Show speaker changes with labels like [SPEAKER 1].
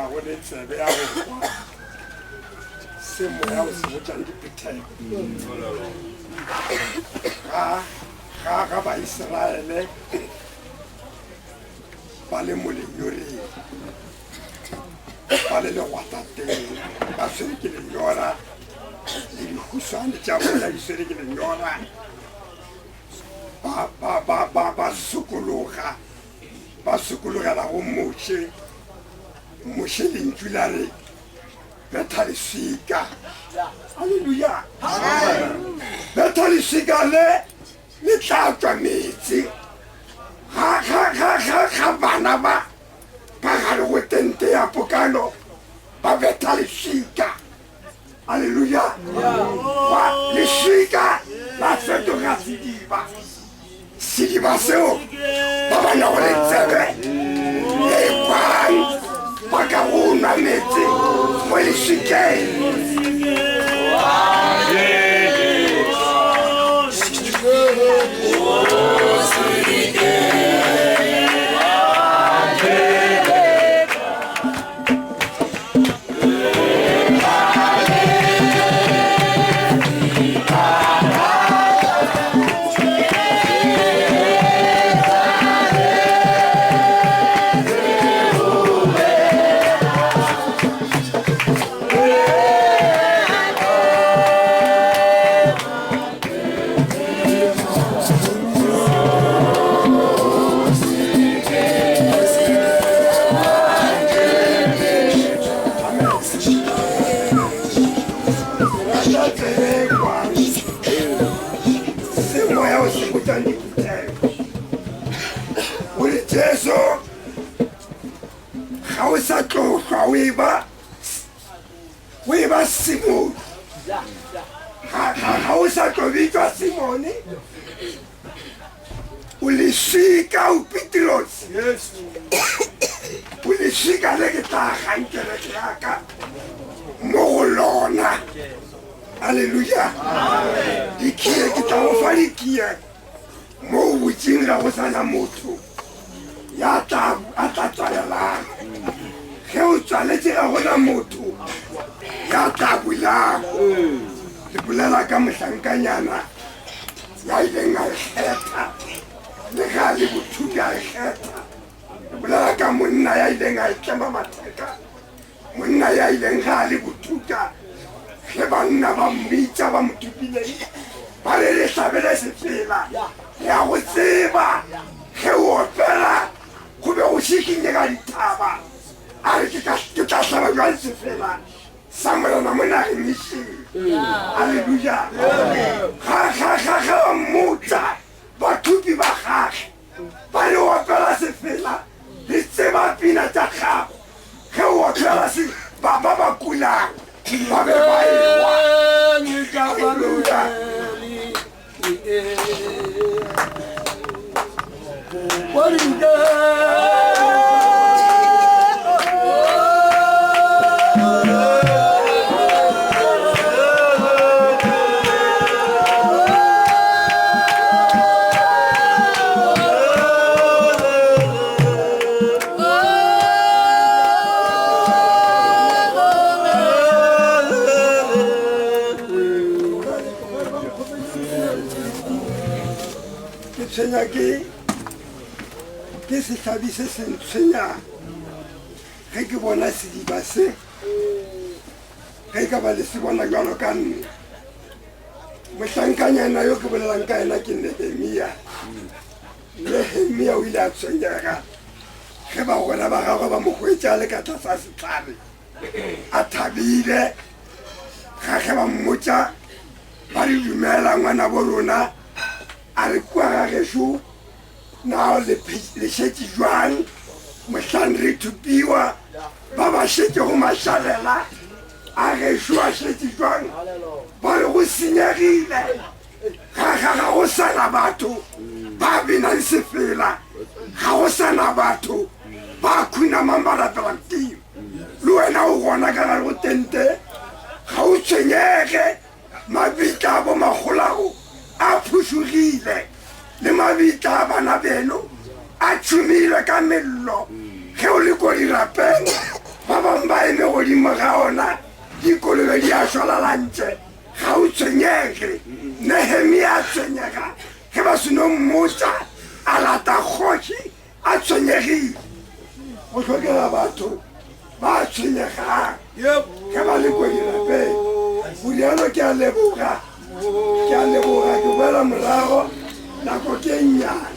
[SPEAKER 1] nago le tsebe ya go kwa se moya o se botšang diphuthego. Ga ga ga Baisraele ba le mo lenyoreng, ba le legwatateng, ba swere ke lenyora, le dihuswane tša bona di swere ke lenyora, ba ba ba ba ba sokologa. Ba sokologela go Moshe. Moshe lentšu la re, Betha leswika. Aleluya. Betha leswika le le tla tšwa meetse. Ga ga ga ga ga bana ba ba gare go tente ya pokano ba betha leswika. Aleluya. Wa leswika la fetoga sediba. Sediba seo ba ba nago le tsebe e kwang ba ka go nwa meetse mo leswikeng. Jesu ga o sa tlohlwa o eba o eba Simone ga o sa tlo bitšwa Simone O leswika, o Petrose. O leswika le ke tla agang kereke ya ka mo go lona. Aleluya. Dikie ke tla go fa dikie mo o botšeng ga go sana motho ya tla a tla tswalelang. Ge o tswaletše ga gona motho ya tla bulang. Ke bolela ka mohlankanyana ya ileng a kgetha le ge a le bothuti a kgetha re bolela ka monna ya ileng a itlema matheka monna ya ileng ge a le bothuta ge banna ba mmitša ba mo thupileng ba re re hlabele sefela ya go tseba ge o opela go be go šikinyega dithaba a re ke tla hlaba jwang sefela Sa Morena mo nageng e šele. Aleluya. Ga, ga, ga, ga ba mmotša, bathupi ba gage, ba re opela sefela, re tseba pina tša gago. Ge o opela se, ba, ba ba kulang ba be ba ewa. Aleluya. Ke tshwenya ke ke sehlabi se se ntshwenyang ge ke bona sediba se ge e ka ba le se bona jalo ka nna mohlankanyana yo ke bolelang ka ena ke nehemia nehemia o ile a tshwenyega ge bagwera ba gagwe ba mo hwetša le ka tlasa setlhare a thabile ga ge ba mmotša ba re dumela ngwana bo rona a re kua ga gešo na le šetše jwang mohlang re thupiwa ba ba šetšego mašalela a gešo a šetše jwang ba re go senyegile ga ga ga go sana batho ba binang sefela ga go sana batho ba khunamang ba rapela modimo Le wena o gona ka gare go tente, ga o tshwenyege. Mabitla a bomakgolago a phušugile, le mabitla a bana beno a tšhumilwe ka mello. Ge o le ko dirapeng, ba ba. godimo ga ona, dikolobe di a šwalalantše. Ga o tshwenyege. Nehemia a tshwenyega ge ba seno mmotša, a lata kgoši a tshwenyegile. Go hlokega batho ba tshwenyegang ge ba le ko dirapeng. Go rialo ke a leboga, ke a leboga, ke boela morago, nako ke e nnyane.